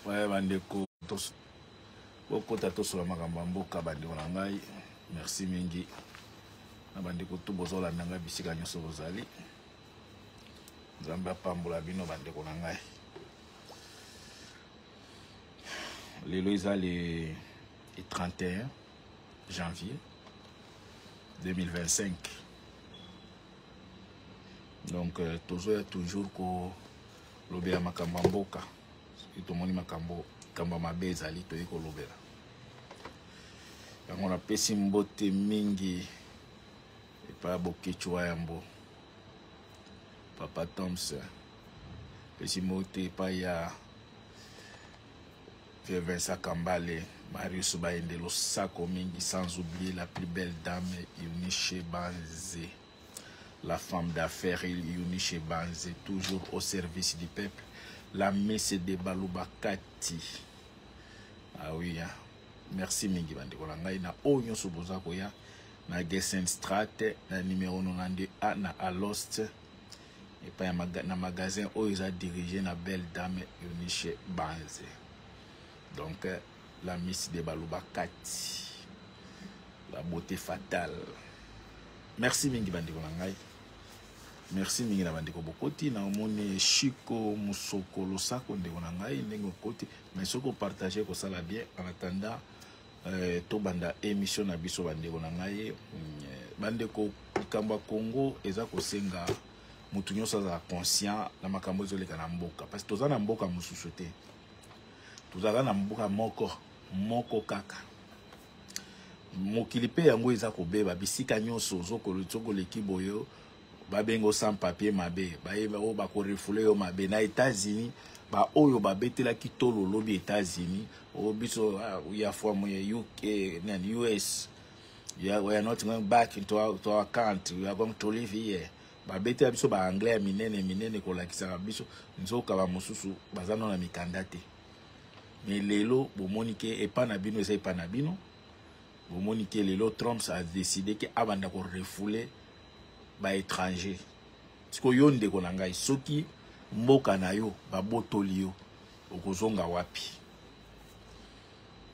Ouais, bandeko bokota tosola makambo ya mboka bandeko na ngai merci mingi na bandeko tu bozolanda ngai bisika nyonso bozali nzambe apambola bino bandeko na ngai lelo eza le 31 janvier 2025 donc euh, tozoya toujours kolobela makambo ya mboka soki tomoni makambo likambo ya mabe ezali toyei kolobela yango napesi mbote mingi epai ya boketshu wa yambo papa toms pesi mbote epai ya vieux Vincent Kambale Marius Bayende losako mingi sans oublier la plus belle dame Eunice Banze la femme d'affaires Eunice Banze toujours au service du peuple la messe de Balubakati ah oui hein. merci mingi bandeko na ngai na oyo nyonso boza koya na Gessenstraat na numero 92A na Alost epai ya maga, na magasin oyo eza dirige na belle dame Eunice Banze donc la miss de Baluba Kati la beauté fatale merci mingi bandeko na ngai merci mingi na bandeko bokoti na omoni Chico Musoko losako ndeko na ngai ndenge okoti mais soki opartage kosala bien en attendant euh, tobanda émission na biso bandeko na ngai mm, eh, bandeko likambo ya congo eza kosenga moto nyonso azala conscient na makambo ezoleka na mboka parce que toza na mboka mosusu te tozalaka na mboka moko moko kaka mokili mpe yango eza kobeba bisika nyonso ozokoleki boyo babenga sans papier mabe bayeba oyo bakorefule yo mabe na États-Unis baoyo babetelaki tolo lobi États-Unis oyo biso ah, we are from UK nani US we are, we are not going back into our, to our country we are going to live here babetela biso ba anglais ya minene minene kolakisaka biso nzoka bamosusu baza no na mikanda te me lelo bomoni ke epa na bino eza epa na bino bomoni ke lelo Trump a décidé ke abanda korefoule ba étranger sikoyo yo ndeko na ngai soki mboka na yo babotoli yo okozonga wapi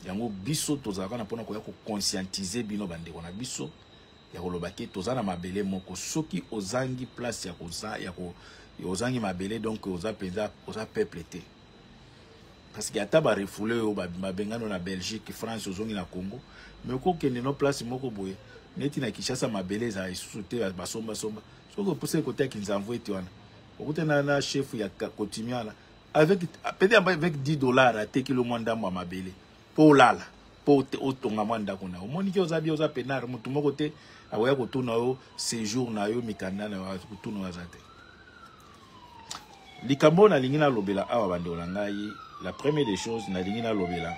yango biso tozalaka na mpona koya koconscientize bino bandeko na biso ya koloba ke toza na mabele moko soki ozangi place ya koza ya ko ozangi mabele donc oza mpenza oza peuple te parce que ata barefoule oyo babengano na belgique france ozongi na congo mais okokende no place moko boye neti na kinshasa mabele ezala lisusu te basombasomba soki opusaki kote ya kinzamvu ete wana okutana na chef ya coutumier wana avec peut-être avec 10 dollars atekeli mwa ndambo ya mabele mpo olala mpo otonga mwa ndako na yo omoni ke oza bien oza penare motu moko te akoya kotuna yo séjour na yo mikanda na yo kotuna yo aza te likambo oyo nalingi nalobela awa bandeko na ngai la première des choses nalingi nalobela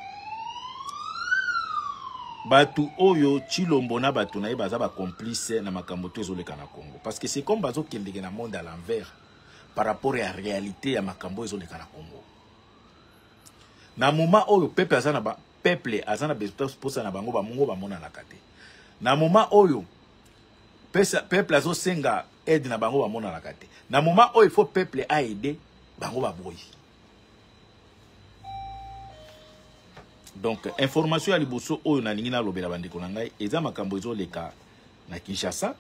bato oyo Tshilombo na bato na ye baza bacomplice na makambo to ezoleka na Congo parce que c'est comme bazokendeke na monde à l'envers par rapport ya réalité ya makambo oyo ezoleka na Congo na moment oyo peuple aza na ba peuple aza na posa na bango bamongo bamonanaka te na moment oyo peuple azosenga aide na bango bamonanaka te na moment oyo il faut peuple aide bango baboyi donc information ya liboso oyo nalingi nalobela bandeko na ngai eza makambo ezoleka na kinshasa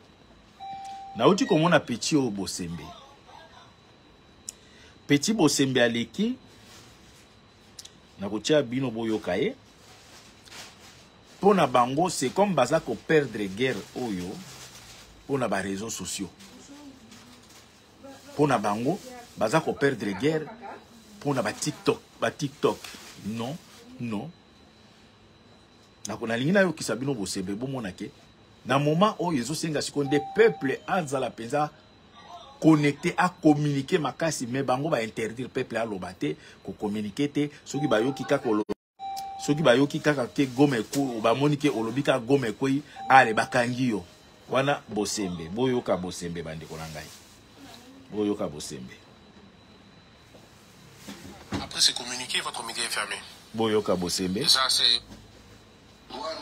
nauti komona petit oyo bosembe petit bosembe aleki nakotia bino boyoka ye mpo na bango c'est comme baza koperdre guerre oyo mpo na bareseau sociaux mpo na bango baza koperdre guerre mpo na batiktok batiktok non non nalingi nayokisa bino bosembe bomona ke na moment oyo ezosenga sikoyo nde peuple azala mpenza connecté acommuniquer makasi me bango bainterdire peuple aloba te kocommuniquer te soki bayoki kaka soki bayoki kaka ke goma ekwei bamoni ke olobi kaka goma ekwei ale bakangi yo wana bosembe boyoka bosembe bandeko na ngai boyoka bosembe Après ce communiqué, votre média est fermé. Boyoka Bosembe. Ça, c'est.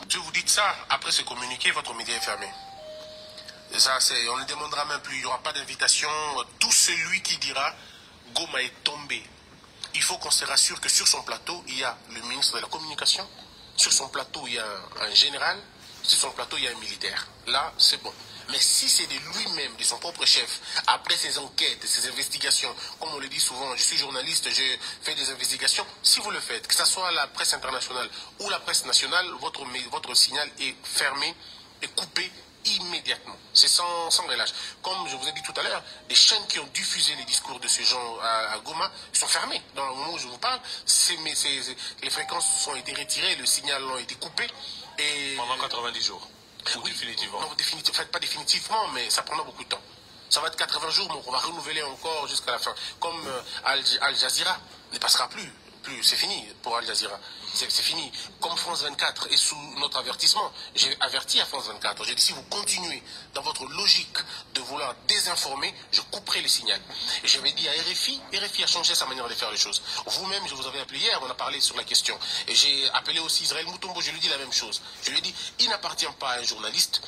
Je vous dis ça, après ce communiqué, votre média est fermé. Ça, c'est. On ne demandera même plus, il n'y aura pas d'invitation. Tout celui qui dira Goma est tombé. Il faut qu'on se rassure que sur son plateau, il y a le ministre de la Communication, sur son plateau, il y a un général, sur son plateau, il y a un militaire. Là, c'est bon. Mais si c'est de lui-même, de son propre chef, après ses enquêtes, ses investigations, comme on le dit souvent, je suis journaliste, je fais des investigations, si vous le faites, que ce soit la presse internationale ou la presse nationale, votre, votre signal est fermé et coupé immédiatement. C'est sans, sans relâche. Comme je vous ai dit tout à l'heure, les chaînes qui ont diffusé les discours de ces gens à, Goma sont fermées. Dans le moment où je vous parle, les fréquences ont été retirées, le signal a été coupé. Et... Pendant 90 jours Ou définitivement? Non, définitivement, en fait, pas définitivement, mais ça prendra beaucoup de temps. Ça va être 80 jours, mais on va renouveler encore jusqu'à la fin. Comme Al, Al Jazeera ne passera plus plus, c'est fini pour Al Jazeera. C'est fini. Comme France 24 est sous notre avertissement, j'ai averti à France 24. J'ai dit, si vous continuez dans votre logique de vouloir désinformer, je couperai le signal. Et j'avais dit à RFI, RFI a changé sa manière de faire les choses. Vous-même, je vous avais appelé hier, on a parlé sur la question. Et j'ai appelé aussi Israël Mutombo, je lui ai dit la même chose. Je lui ai dit, il n'appartient pas à un journaliste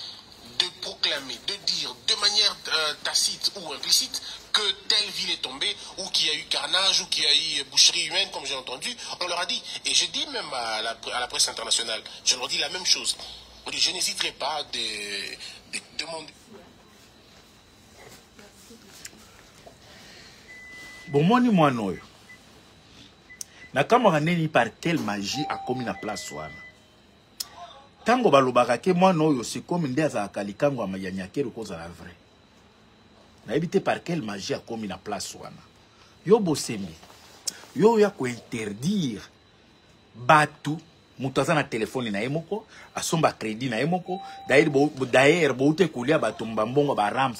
de proclamer, de dire de manière tacite ou implicite que telle ville est tombée, ou qu'il y a eu carnage, ou qu'il y a eu boucherie humaine, comme j'ai entendu. On leur a dit, et je dis même à la presse internationale, je leur dis la même chose. Je n'hésiterai pas de demander. Bomoni mwana oyo, nakamwaka ndeni par quelle magie akomi na place wana. Ntango balobaka ke mwana oyo sikomi nde azalaka likango ya Nyakeru, kozala vrai, nayebi te par quelle magie akomi na place wana. Yo Bosembe, yo oya kointerdire bato. Moto aza na telefone na ye moko, asomba crédit na ye moko. D'ailleurs boute kolia bato bambongo baram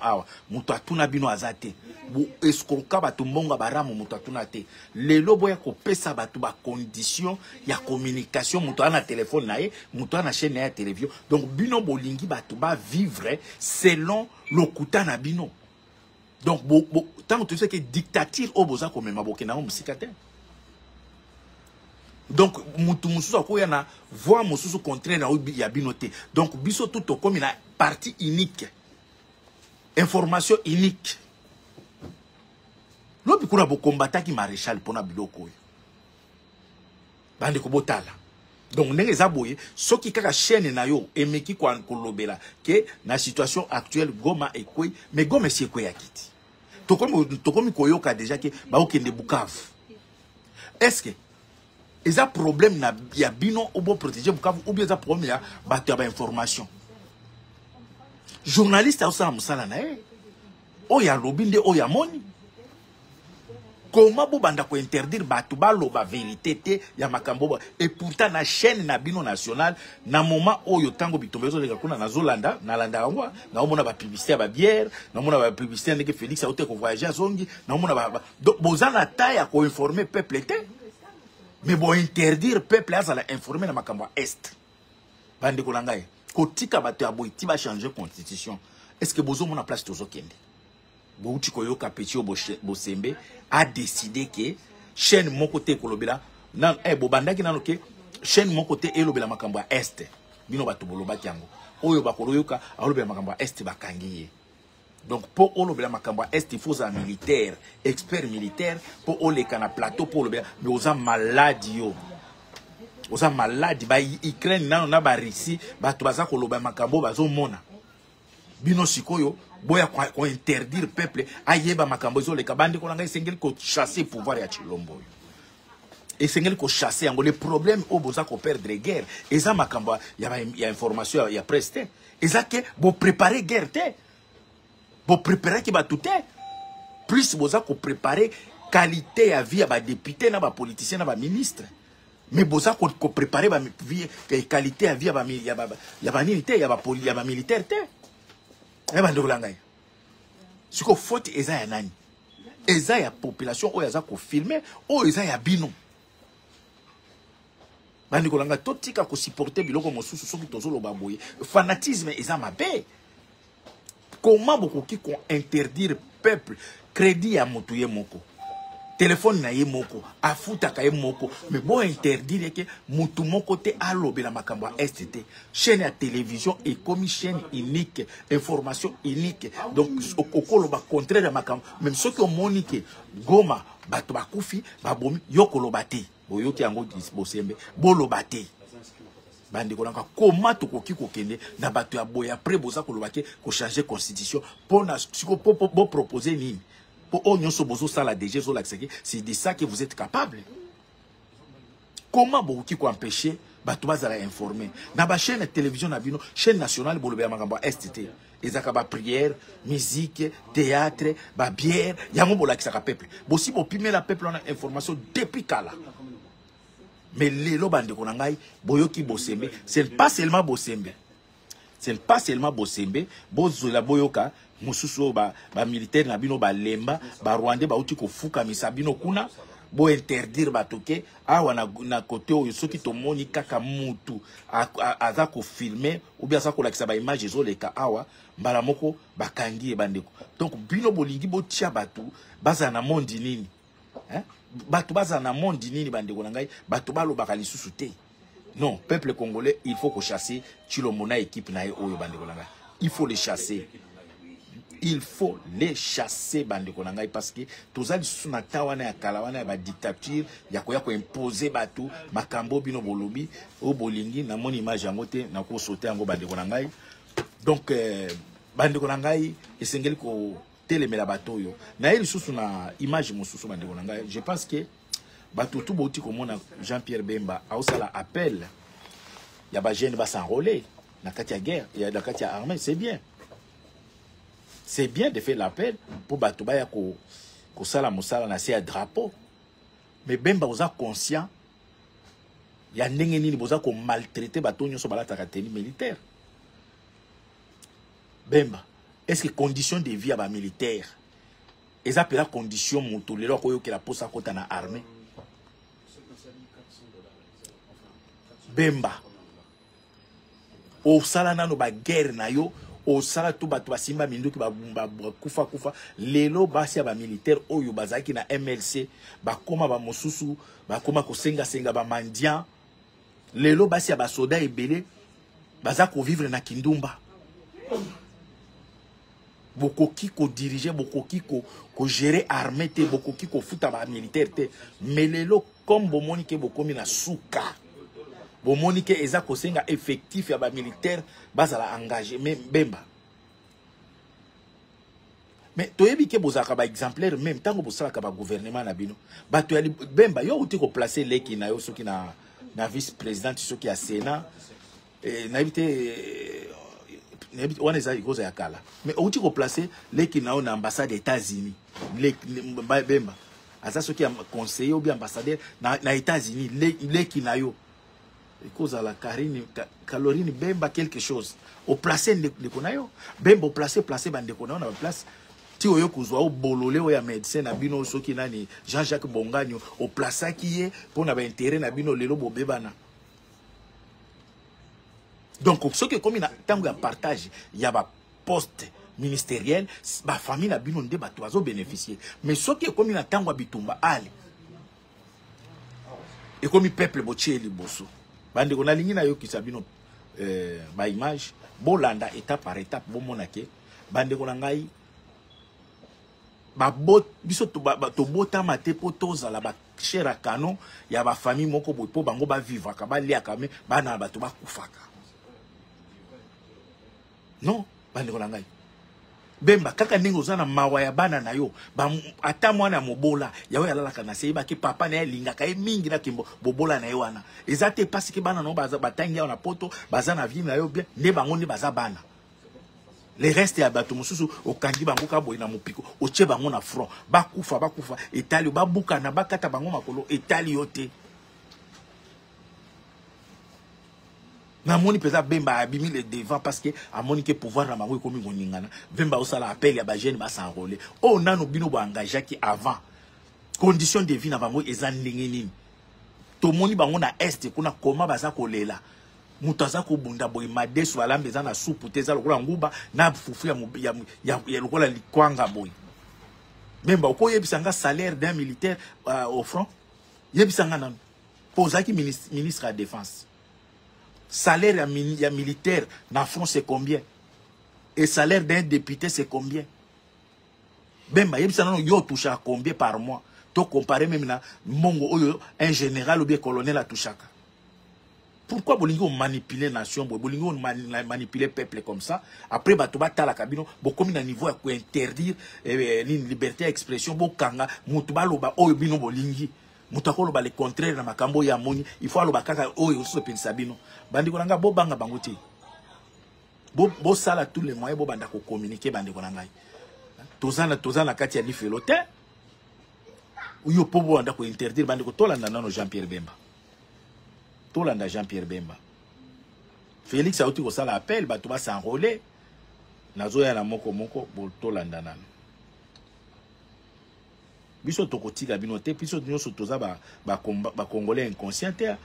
awa, moto atuna bino aza te. Boescroquer bato mbongo baram, moto atuna te. Lelo boya kopesa bato bacondition ya communication. Moto aza na telefone na ye, moto aza na chaîne na ye ya télévision. Donc bino bolingi bato bavivre selon lokuta na bino. Donc ntango toyebisaki dictature oyo boza komema, bokenda yango mosika te. Donc mutu mosusu akoya na voix mosusu contraire na oyo ya bino te. Donc biso tu tokómi na parti unique, information unique. Lobi kuna bokombataki maréchal mpona biloko oyo. Bandeko, botala donc ndenge eza boye. Soki kaka chaîne na yo emeki kolobela ke na situation actuelle Goma ekwei, mais Goma esi ekweyaki ti tokomi koyoka déjà ke baokende Bukavu. Est ce que eza problème na ya bino obo protéger Bukavu, ou bien eza problème ya bato ya bainformation? Journaliste azosala mosala na ye, oyo alobi nde oyo amoni. Koma bobanda kointerdire bato baloba vérité te ya makambo et pourtant na chaîne na bino nationale, na moment oyo, ntango bitumba ezoleka kuna, nazolanda, nalanda yango, naomona bapublicité ya babière, naomona bapublicité ya ndenge Félix aute kovoyage, azongi, naomona donc boza na ta ya koinformer peuple te, mais bointerdire peuple azala informé na makambo ya Est. Bandeko na ngai, kotika bato ya boye ti bachange constitution, est ce que bozomona place tozokende? Bouti koyoka petit oyo Bosembe adécidé ke chaîne moko te ekolobela nano. Bobandaki nano ke chaîne moko te elobela makambo ya Est. Bino bato bolobaki yango. Oyo bakoloyoka alobela makambo ya Est, bakangi ye. Donc mpo olobela makambo ya Est, il faut ozala militaire, expert militaire, mpo oleka na plateau mpo olobela. Mais oza malade, yo oza malade. Ba Ukraine nano na baRussie, bato baza koloba makambo bazomona. Bino sikoyo boya kointerdire peuple ayeba makambo ezoleka. Bandeko na ngai, esengeli kochasser pouvoir ya Tshilombo oyo, esengeli kochasser yango. Le problème oyo boza koperdre guerre eza makambo ya information ya presse te, eza ke boprépare guerre te, bopreparaki bato te. Plus boza koprépare qualité ya vie ya badéputé na bapoliticien na baministre, mais boza koprépare qualité ya vie ya banini te, ya bamilitaire te. Bandeko na ngai, sikoyo faute eza ya nani? Eza ya population oyo aza kofilmer, oyo eza ya bino. Bandeko na ngai, totika kosupporter biloko mosusu. Soki tozoloba boye, fanatisme eza mabe. Comment bokoki kointerdire peuple crédit ya motu ye moko? Telefone na ye moko afutaka ye moko, mais bo interdire ke mutu moko te alobela makambo ya est te. Chaîne ya télévision ekomi chaîne unique, information unique. Donc okoloba contraire ya makambo, même soki omoni ke Goma bato bakufi babomi, yo koloba te. Boyoki yango Bosembe, boloba te. Bandeko nanga, koma tokoki kokende na bato ya boye? Après boza koloba ke kochanger constitution mpona siko bopropose nini? Po oyo nyonso bozosala déjà ezolakisa ke c'est de ça que vous êtes capable. Comment bokoki koempêcher bato bazala informé na bachaîne ya télévision na bino? Chaîne nationale, bolobela makambo ya est te. Ezalaka baprière, musique, théâtre, babière, yango bolakisaka peuple. Bosi bopimela peuple wana information depuis kala. Mais lelo, bandeko na ngai, boyoki Bosembe. C'est pas seulement Bosembe, ce n'est pas seulement Bosembe. Bozwela, boyoka mosusu oyo bamilitaire ba na bino balemba, Barwandais bauti kofukamisa bino kuna. Bointerdire bato ke awa na kote oyo, soki tomoni kaka mutu aza kofilmer ou bien aza kolakisa baimage ezoleka awa, mbala moko bakangi ye. Bandeko, donc bino bolingi botia bato bazala na monde nini, hein? Bato bazala na monde nini, bandeko na ngai? Bato balobaka lisusu te. Non, peuple congolais, il faut kochasser Tshilombo na équipe na ye oyo. Bandeko na ngai, il faut les chasser, il faut les chasser, bandeko na ngai, parce que toza lisusu na ta wana ya kala wana ya badictature ya koya koimpose bato makambo bino bolobi oyo bolingi. Namoni image yango te, nakosote yango, bandeko na ngai. Donc bandeko na ngai, esengeli kotelemela bato oyo. Naye lisusu na image mosusu, bandeko na ngai. Je pense que bato tu bauti komona Jean Pierre Bemba aosala appel ya bajeune bas'enrôler na kati ya guerre, na kati ya armée. C'est bien, c'est bien de faire l'appel mpo bato baya kosala mosala na se ya drapeau. Mais Bemba, oza conscient ya ndenge nini boza komaltraiter bato nyonso balataka tenue militaire? Bemba, est ce que condition de vie ya bamilitaire eza mpela condition moto lelo akoyokela mposa akota na armée? Bemba, osala nano baguerre na yo, osala to bato basimba minduki bakufa kufa. Lelo basi ya bamilitaire oyo bazalaki na MLC bakóma bamosusu bakóma kosengasenga, bamendiant. Lelo basi ya basoda ebele baza kovivre na kindumba. Bokoki kodiriger, bokoki kogérer armée te, bokoki kofuta bamilitaire te. Mais lelo, comme bomoni ke bokomi na suka, bomoni ke eza kosenga effectif ya bamilitaire bazala engagé. Mais Bemba, mais toyebi ke bozalaka baexemplaire même ntango bosalaka bagouvernement na bino. Bato ya Bemba, yo outi koplacer leki na yo soki na vice présidente soki ya Sénat, nayebi te, nayebi wana eza ekoza ya kala, mais outi koplacer leki na yo na ambassade ya États-Unis. Bemba aza soki conseiller ou bien ambassadeur na États-Unis. Leki na yo ekozala Karine, Caroline Bemba quelque chose. Oplace ndeko na yo Bemba, oplace place bandeko na yo na baplace ti oyo kozwa obolole oyo ya médecin na bino soki nani, Jean-Jacques Bongani, oplasaki ye mpo na baintérêt na bino. Lelo bobebana. Donc soki ekomi na ntango ya partage ya baposte ministériel, bafamille na bino nde bato bazobénéficie. Mais soki ekomi na ntango ya bitumba, ale ekomi peuple botie liboso. Bandeko, nalingi nayokisa bino baimage, bolanda étape par étape, bomona ke, bandeko na ngai, biso tobotama te mpo tozala bachair à canon ya bafamille moko boye, mpo bango bavivaka, baliaka, me bana na bato bakufaka. Non, bandeko na ngai. Bemba, kaka ndenge oza na mawa ya bana na yo, ata mwana ya mobola ya oyo alalaka na se, yebaki papa na ye alingaka ye mingi na kimbo bobola na ye wana. Eza te mpasi ke bana na yo batangi awa na Poto, baza na vie na yo bien, nde bango nde baza bana. Le reste ya bato mosusu, okangi bango ka boye na mopiko, otie bango na front, bakufa bakufa etali yo, babukana, bakata bango makolo etali yo te. Namoni mpenza Bemba abimi le devant parce que amoni ke pouvoir na bango ekomi koningana. Bemba osala appel ya bajeune bas'enrôler. Oyo nano bino boengageaki avant, condition de vie na bango eza ndenge nini? Tomoni bango na est kuna koma baza kolela. Moto aza kobunda boye, madesu balambi eza na supu te, eza lokola nguba na fufu ya lokola likwanga boye. Bemba, okoyebisa nga salaire d'un militaire au front? Yebisa nga nanu. Po ozalaki ministre ya défense. Salaire ya militaire na front, c'est combien? Et salaire d'un député, c'est combien? Bemba, yebisa nanu, yo touchaka combien par mois? To comparer même na mbongo oyo un général ou bien colonel atouchaka. Pourquoi bolingi manipuler nation, bolingi manipuler peuple comme ça? Après, bato batalaka bino, bokomi na niveau ya ko-interdire nini, liberté d'expression, bokanga mutu baloba oyo bino bolingi. Mutu akoloba le contraire na makambo ya moni, il faut aloba kaka oyo osopelisa bino. Bandeko na nga, bobanga bango te. Bosala tous les moyens bobanda kocommuniquer. Bandeko na ngai, toza na kati ya lifelo te oyo mpo bobanda kointerdire. Bandeko, tolanda nano Jean Pierre Bemba, tolanda Jean Pierre Bemba. Félix auti kosala appel, bato bas'enrôler. Nazoya na moko moko. Tolanda nano. Biso tokotika bino te. Biso nyonso toza bacongolais inconscient te.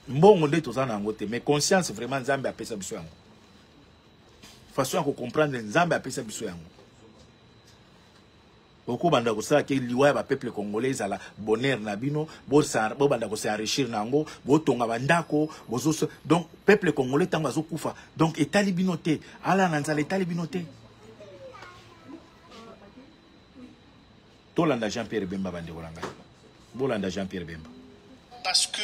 Mbongo nde toza na yango te, mais conscience, vraiment, Nzambe apesa biso yango. Façon ya kocomprendre, Nzambe apesa biso yango. Okobanda kosala ke liwa ya bapeuple congolais ezala bonheur na bino, bobanda kos'enrichir na yango, botonga bandako bozo. Donc peuple congolais, ntango azokufa, donc etali bino te. Ala na nzala, etali bino te. Tolanda Jean Pierre Bemba. Bandeko na ngai, bolanda Jean Pierre Bemba. Parce que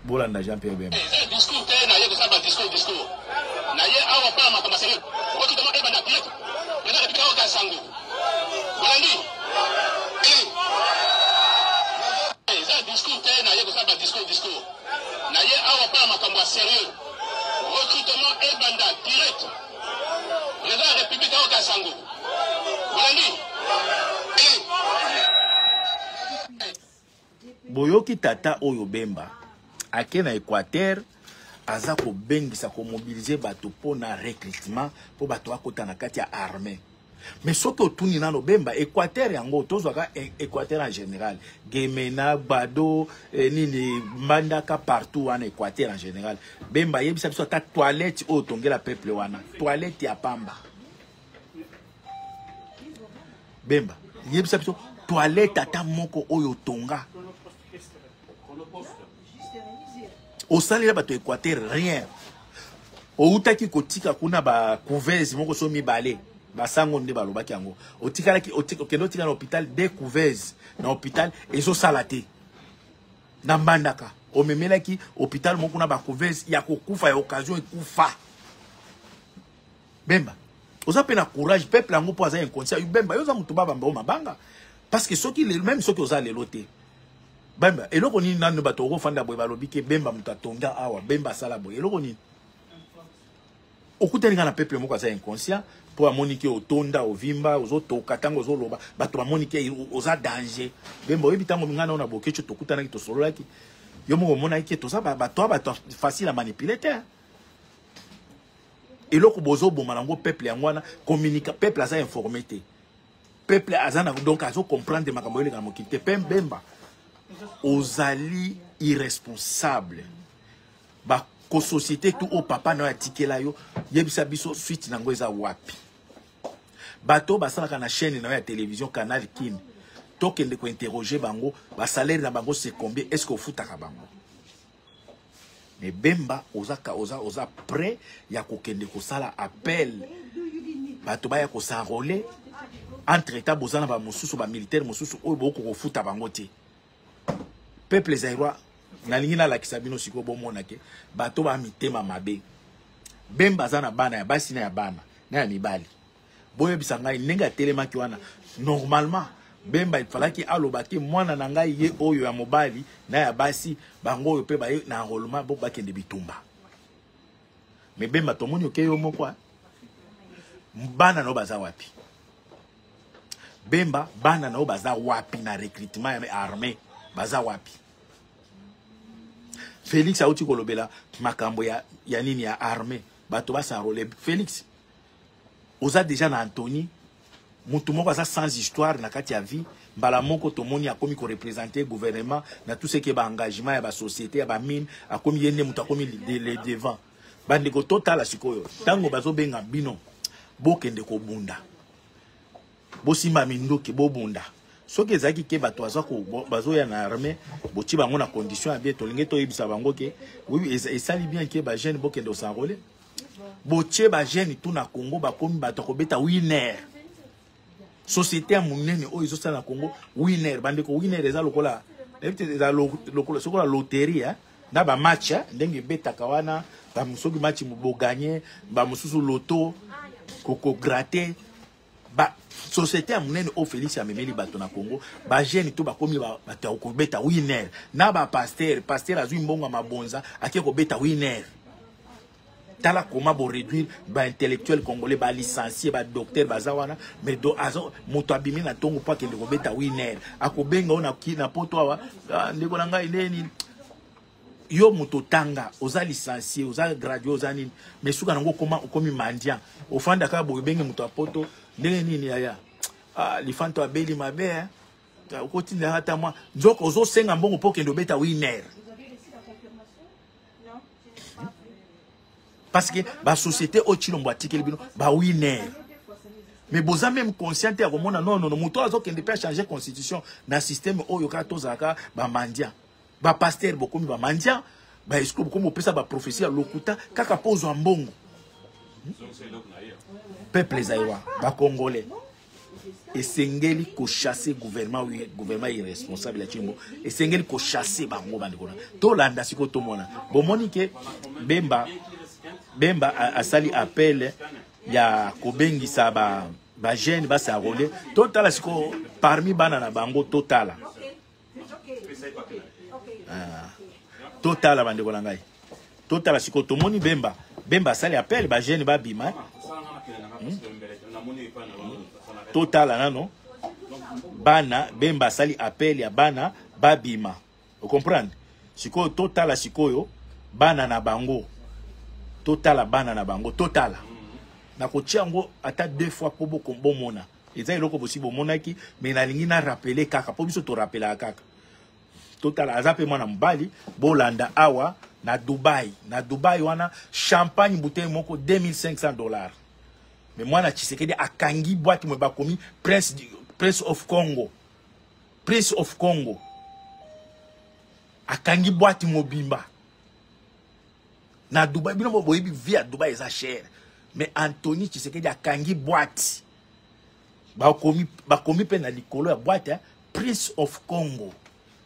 Bolanda Jean Pierre Bemba. Discours te na ye kosala badiscours, discours na ye awa mpa makambo sérieux. Recrutement ebanda direct président République aoka sango. Bolandi, eza discours te na ye kosala badiscours, discours na ye awa mpa makambo ya sérieux. Recrutement ebanda direct, président ya République aoka sango. Bolandi. Boyoki tata oyo Bemba ake na Équateur, aza kobengisa, komobiliser bato mpo na recrutement, mpo bato bakota na kati ya armée. Mais soki otuni nano Bemba, Équateur yango, tozwaka Équateur en général, Gemena, Gbado, nini, Mbandaka, partout wana, Équateur en général, Bemba, yebisa biso ata toilette oyo otongela peuple wana, toilette ya pamba. Bemba, yebisa biso toilette ata moko oyo otonga, osalela bato Équateur. Rien. Outaki kotika kuna bacouveuse moko so mibale, basango nde balobaki yango. Otikalaki, okende otika na hôpital deux couveuse na hôpital, ezosala te. Na Mbandaka, omemelaki hôpital moko kuna bacouveuse ya kokufa, ya occasion ekufa. Bemba, oza mpe na courage. Peuple yango mpo aza inconscient. Bemba, yo oza motu babamba o mabanga, parce que soki lelo, même soki oza lelo te, Bemba, eloko nini nanu bato okofanda boye, balobi ke Bemba moto atonga awa, Bemba asala boye, eloko nini? Okutani nga na peuple moko aza inconscient, mpo amoni ke otonda, ovimba, ozotoka. Ntango ozoloba, bato bamoni ke oza danger. Bemba, oyebi, ntango ngai nao na Bokeco tokutanaki, tosololaki, yo moko omonaki ke toza bato bato facile à manipuler te. Eloko bozoboma nango peuple yango wana, communica peuple aza informé te. Peuple aza na, donc azocomprendre makambo eleka na mokili te. Mpe Bemba, ozali irresponsable. Bakosociété tu oyo papa na yo atikela yo, yebisa biso suite nango eza wapi? Bato basalaka na chaîne na yo ya télévision Canal Kin, tokende kointerroger bango, basalaire na bango c'est combien? Est ce que ofutaka bango? Mais Bemba, oza prêt ya kokende kosala appel, bato baya kos'enrôler. Entre temps boza na bamosusu, bamilitaire mosusu oyo bokoki kofuta bango te. Peuple zaïrois, nalingi nalakisa bino sikoyo, bomona ke bato ba mitema mabe. Bemba aza na bana ya basi na ya bana na ya mibali. Boyebisa ngai ndenge atelemaki wana. Normalement, Bemba ifalaki alobaki: "Mwana na ngai ye oyo ya mobali na ya basi, bango oyo mpe baye na enrôlement, bo bakende bitumba." Mais Bemba, tomoni oke yo moko. Bana na yo baza wapi? Bemba, bana na yo baza wapi na recrutement ya armée? Baza wapi? Félix auti kolobela makambo ya nini, ya armée, bato bas'enrôler. Félix, oza déjà na Antony, motu moko aza sans histoire na kati ya vie. Mbala moko tomoni akomi koreprésenter gouvernement na tout ce qui est baengagement ya basociété ya bamine. Akomi ye nde moto akomi le devant. Bandeko, totala sikoyo ntango bazobenga bino. Bokende kobunda. Bosimba minduki bobunda. Soki ezalaki ke bato bazoya na armée, botie bango na condition ya bien, tolingi toyebisa bango ke oui, esali bien ke bajeune bokende kos'enrôler. Botie bajeune tu na Congo, bakomi bato ya kobeta winner. Société ya monene oyo ezosala na Congo, winner. Bandeko, winner eza lokola, nayebi te, eza lokola sokola loterie, hein? Na bamatch, hein? Ndenge ebetaka wana, soki match boganye, bamosusu loto kokogratter. Ba société ya monene oyo Félix amemeli bato na Congo, bajeune to bakomi bato ya kobeta winner na bapasteur. Pasteur azwi mbongo ya mabonza, ake kobeta winner. Tala koma boréduire baintellectuel congolais, balicencié, badocteur baza wana, mais do azo moto abimi na ntongo mpo akende kobeta winner, akobenga oyo na poto awa: "Ah, ndeko na ngai, ndeni yo moto otanga, oza licencié, oza gradué, oza nini, mais suka nango okoma okomi mendiant, ofanda kaka boye, obenge moto ya poto: ndenge nini yaya? Ah, lifanto abeli mabe, eh? Okotindaka ata mwa nzoka." Ozosenga mbongo mpo okende obeta winner, parce que basociété oyo Tshilombo atikeli bino, bawinner. Mais boza même conscient te ya komona. Non, non, non, moto oyo azokende mpe achanger constitution na système oyo kaka tozalaka bamendiant. Bapasteur bokomi bamendiant, baescroc, bokomi bopesa baprophétie ya lokuta kaka mpo ozwa mbongo. Peuple zaïrois, bacongolais, esengeli kochasser gouvernement, gouvernement irresponsable ya Tshilombo. Esengeli kochasser bango. Bandeko na, tolanda sikoyo, tomona. Bomoni ke Bemba asali appel ya kobengisa ba bajeune bas'enrôler. Totala sikoyo parmi bana na bango, totala. Ah. Totala, bandeko na ngai, totala sikoyo. Tomoni Bemba asali appel, bajeune babima. Totala nano bana. Bemba asali appel ya bana babima, ocomprendre? Sikoyo totala sikoyo bana na bango, totala bana na bango, totala. Nakotia yango ata deux fois mpo bomona. Eza eloko bosi bomonaki, mais nalingi na rappeler kaka mpo biso torappelaka kaka. Totala, aza mpe mwana mobali. Bolanda awa na Dubai. Na Dubai wana, champagne bouteille moko 2500 $, mais mwana Tshisekedi akangi boîte moye bakomi prince, prince of Congo, Prince of Congo. Akangi boîte mobimba na Dubai. Bino boyebi vie ya Dubai eza cher, mais Anthony Tshisekedi akangi boîte, bakomi mpe na likolo ya boîte, hein, Prince of Congo,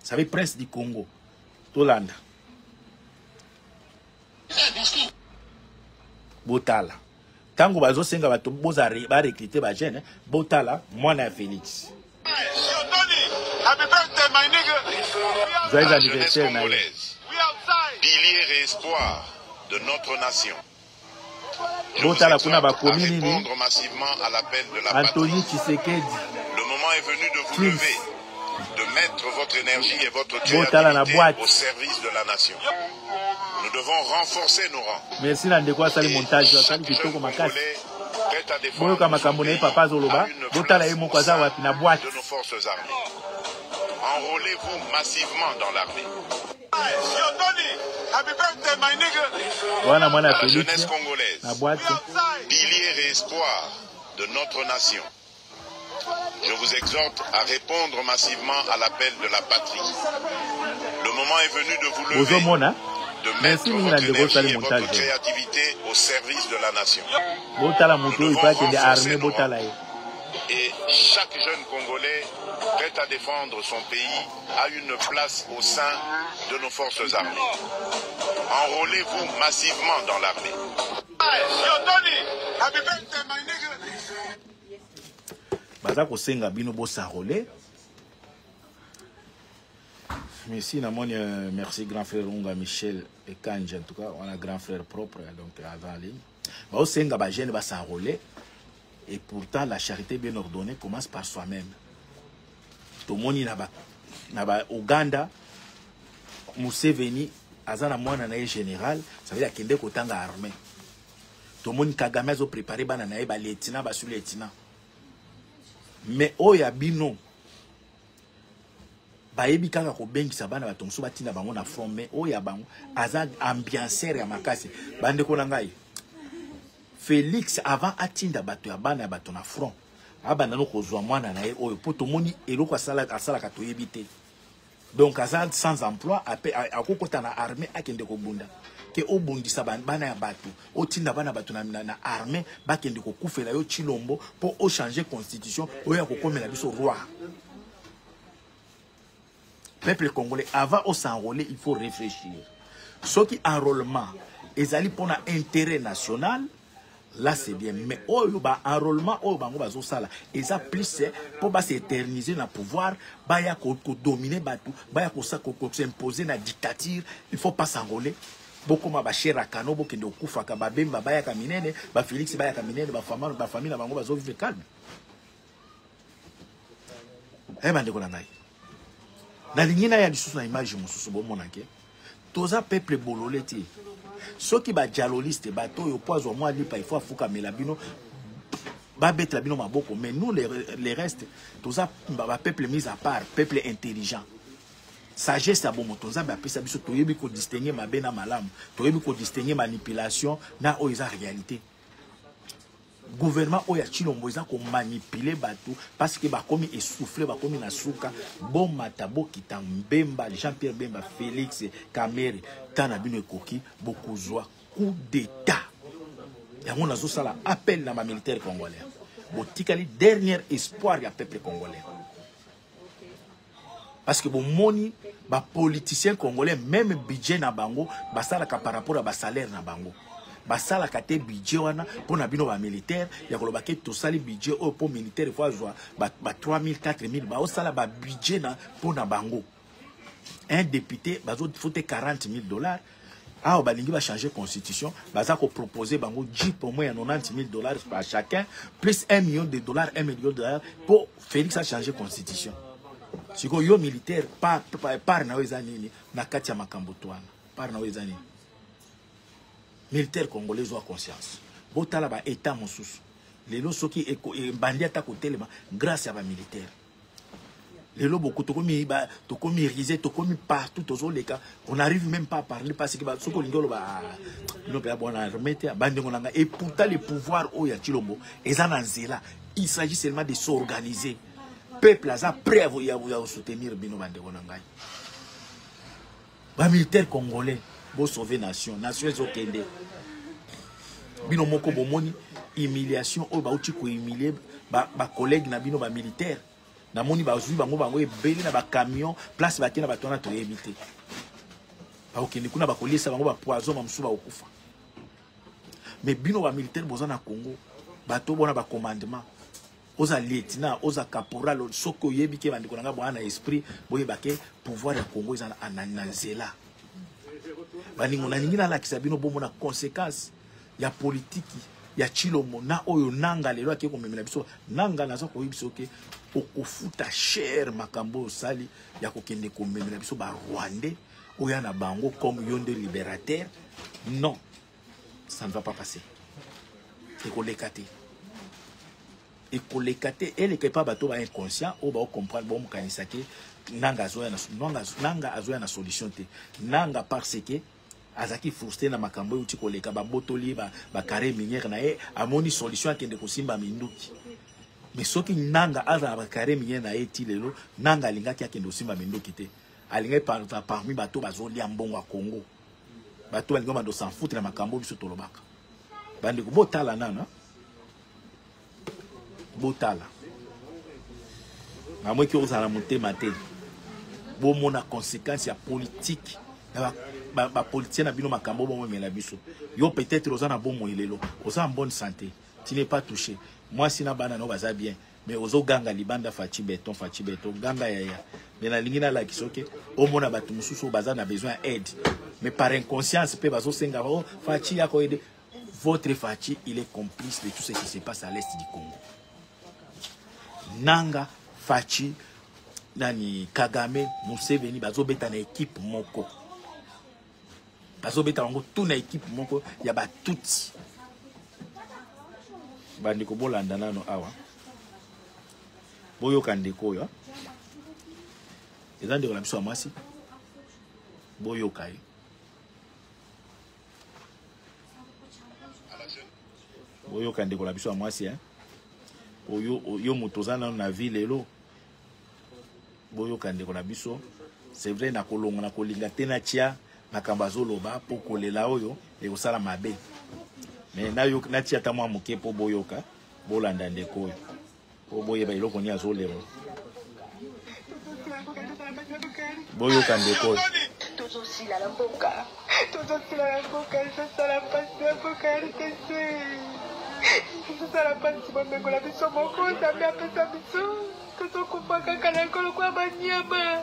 ça veut Prince du Congo. Tolanda, botala ntango bazosenga bato boza barecruter bajeune. Botala mwana ya Félix. Happy birthday, my nigga. Joyeux La jeunesse anniversaire na ye. Congolaise, pilier et espoir de notre nation. Je vous Botala kuna exhorte à bakomi nini? Répondre massivement à l'appel de la Anthony patrie. Tshisekedi Le moment est venu de vous Prince. Lever, de mettre votre énergie et votre Botala na créativité boîte. Au service de la nation. Nous devons renforcer nos rangs. Merci na ndeko asali Et montage, asali chaque jeune kitoko makasi. Congolais prêt à défendre Boyoka son makambo na ye pays papa azoloba. A une Botala place ye au moko aza sein wapi na boîte. De nos forces armées. Enrôlez-vous massivement dans l'armée. Yo, Tony, happy birthday, my nigga. Wana mwana La Félix jeunesse congolaise, na boîte. Pilier et espoir de notre nation. Je vous exhorte à répondre massivement à l'appel de la patrie. Le moment est venu de vous lever, Bozomona. De Merci mettre mingi na votre ndeko osali énergie et votre montage. Créativité au service de la nation. Botala moto oyo po akende armée, botala ye. Et chaque jeune Congolais prêt à défendre son pays a une place au sein de nos forces armées. Enrôlez-vous massivement dans l'armée. Yo, Tony, happy birthday, my nigga. Baza kosenga bino bos'enrôler. Merci namoni, merci grand frère Unga Michel Ekanji. En tout cas on a grand frère propre, donc aza en ligne. Baosenga bajeune bas'enrôler, et pourtant la charité bien ordonnée commence par soi-même. Tomoni na ba Uganda, Museveni aza na mwana na ye général, ça veut dire akende kotanga armée. Tomoni Kagame azoprépare bana na ye balieutenant, basous-lieutenant. Mais oyo ya bino, bayebi kaka kobengisa bana bato mosusu, batinda bango na front, mais oyo ya bango aza ambianceur ya makasi. Bandeko na ngai, Félix avant atinda bato ya bana ya bato na front, abanda no kozwa mwana na ye oyo, mpo tomoni eloko asalaka toyebi te. Donc aza sans emploi, akokota na armée, akende kobunda ke obundisa bana ya bato, otinda bana bato na armée bakende kokufela yo Tshilombo mpo ochange constitution oyo akokomela biso roi. Peuple congolais, avant s'enrôler, il faut réfléchir. Soki enrôlement ezali mpona intérêt national, là c'est bien. Mais oyo ba enrôlement oyo bango bazosala eza plus mpo bas'éterniser na pouvoir, baya kodominer bato, baya kos'imposer na dictature. Il faut pas s'enrôler. Bokóma bachair à canon, bokende kokufaka. Babemba bayaka minene, bafélix bayaka minene, bafamille na bango bazovivre calme. Eh, bandeko na ngai, nalingi naya lisusu na image mosusu. Bomona ke toza peuple bolole te. Soki badialoliste, bato oyo po azwa mwa lipa, ifo afukamela bino, babetela bino maboko. Mais nous, les restes, toza bapeuple mis à part, peuple intelligent. Sagesse ya bomoto Nzambe apesa biso, toyebi kodistingue mabe na malamu, toyebi kodistingue manipulation na oyo eza réalité. Gouvernement oyo ya Tshilombo eza komanipuler bato parce que bakomi essoufflé, bakomi na suka. Bomata, bokita, Mbemba, Jean Pierre Bemba, Félix, Kamerhe, ta na bino ekoki, bokozwa coup d'état. Yango nazosala appel na bamilitaire congolais. Botikali dernier espoir ya peuple congolais, parce que bomoni bapoliticien congolais, même budget na bango basalaka par rapport ya basalaire na bango. Basalaka te budget wana mpo na bino bamilitaire, ya koloba ke tosali budget oyo mpo militaire fo azwa ba 3000, 4000. Baosala babudget na mpo na bango. Un député bazofute 40 000 $. Awa balingi bachanger constitution, baza kopropose bango jeep au moins ya 90 000 $ par chacun, plus 1 million de dollars, 1 million de dollars mpo Félix achanger constitution. Sikoyo yo militaire, part na yo eza nini na kati ya makambo to wana? Part na yo eza nini? Militaire congolais, zwa conscience. Botala baétat mosusu lelo, soki ebandi ata kotelema grâce ya bamilitaire. Lelo boko tokomi risé, tokomi partout, tozoleka, on n'arrive même pas à parler parce que soki olingi oloba, bino mpenza bona armée te. Bandeko na ngai, et pourtant le pouvoir oyo ya Tshilombo eza na nzela. Il s'agit seulement de s'organiser. Peuple aza prêt ya kosoutenir bino. Bandeko na ngai bamilitaire congolais, bosauve nation. Nation ezokende. Bino moko bomoni humiliation oyo bauti kohumilie bacollègue na bino bamilitaire. Namoni bazwi bango ebele na bacamion, place bakei na bato wana toyebi te. Bakokende kuna, bakoliesa bango bapoison, bamosusu bakokufa. Mais bino bamilitaire boza na Congo, bato bona bacommandement, oza lieutenant, oza caporal, soki oyebi ke, bandeko na ngai, boya na esprit, boyeba ke pouvoir ya Congo eza na nzela. Baningo, nalingi nalakisa bino, bomona conséquence ya politiki ya Tshilombo na oyo Nanga lelo ake komemela biso. Nanga, naza koyebi biso ke okofuta cher makambo oyo osali ya kokende komemela biso barwandais oya na bango comme yo nde libérateur. Non, ça ne va pas passer. Ekoleka te, ekoleka te. Eleka epa bato ba inconscient oyo baocomprendre, baomokanisa ke Nanga azoya na solution te. Nanga, parce que azalaki frustré na makambo oyo euti koleka, babotoli ye bacarré minière na ye, amoni solution akende kosimba minduki. Mais soki Nanga azala bacarré minière na ye ti lelo, Nanga alingaki akende kosimba minduki te. Alingaki parmi bato bazolia mbongo ya Congo, bato balingi bando s'en foutre na makambo biso tolobaka. Bandeko, botala nano, botala. Namoki ozala motema te. Bomona conséquence ya politique ya bapoliticien na bino, makambo bomemela biso. Yo peut-être oza na bomoi lelo, oza en bonne santé, tu n'es pas touché, mwasi na bana no baza bien, mais ozoganga libanda: "Fatshi béton, Fatshi béton." Ganga yaya, mais nalingi nalakisa oke omona bato mosusu oyo baza na besoin ya aide, mais par inconscience mpe bazosenga o Fatshi ya koaider. Votre Fatshi, il est complice de tout ce qui se passe à l'est du Congo. Nanga, Fatshi, nani, Kagame, Museveni bazobeta na équipe moko, bazobeta bango tout na équipe moko ya batutsi. Bandeko, bolanda nano awa, boyoka ndeko oyo eza ndeko na biso ya mwasi, boyoka ye. Boyoka ndeko na biso ya mwasi hein? Oyo yo moto oza nano na vie lelo, boyoka ndeko na biso. C'est vrai, nakolonga na kolinga te natia makambo azoloba mpo kolela oyo ekosala mabe, mais natia ata mwa moke mpo boyoka, bolanda ndeko oyo mpo boyeba eloko nini azolela. Boyoka ndeko oyo. Tozosila na mboka, tozosila na mboka, ezosala mpasi na mboka RDC, ezosala mpasi. Bomengo na biso moko Nzambe apesa biso, tozokufa kaka na nkolo kwa banyama.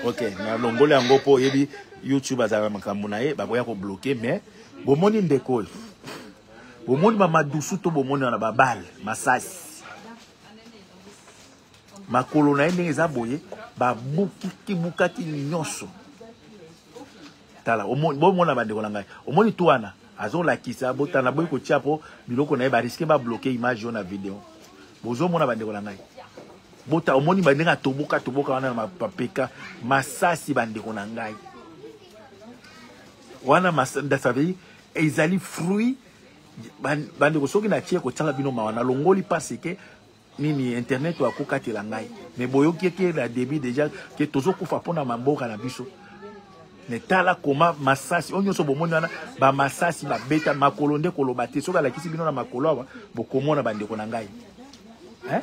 Ok, nalongoli yango mpo oyebi YouTube azalaka makambo na ye, bakoya kobloke. Mais bomoni ndeko oyo, bomoni bamadusu to bomoni wana babale masasi makolo na ye ndenge eza boye, babukiki-bukaki nyonso. Tala, bomona bandeko na ngai, omoni tu wana azolakisa, botala boyi kotia mpo biloko na ye bariske babloke image oyo na video. Bozomona bandeko na ngai, bota omoni bandenge atoboka toboka wana na mapeka masasi. Bandeko na ngai, wana ça veut dire ezali fruit. Bandeko, soki natie kotiala bino mawa, nalongoli parce que nini, internet oyo akokatela ngai. Mais boyoki eke na début déjà ke tozokufa mpona mamboka na biso. Mais tala koma masasi oyo nyonso bomoni wana, bamasasi babeta makolo nde koloba te. Soki alakisi bino na makolo awa, bokomona bandeko na ngai, hein?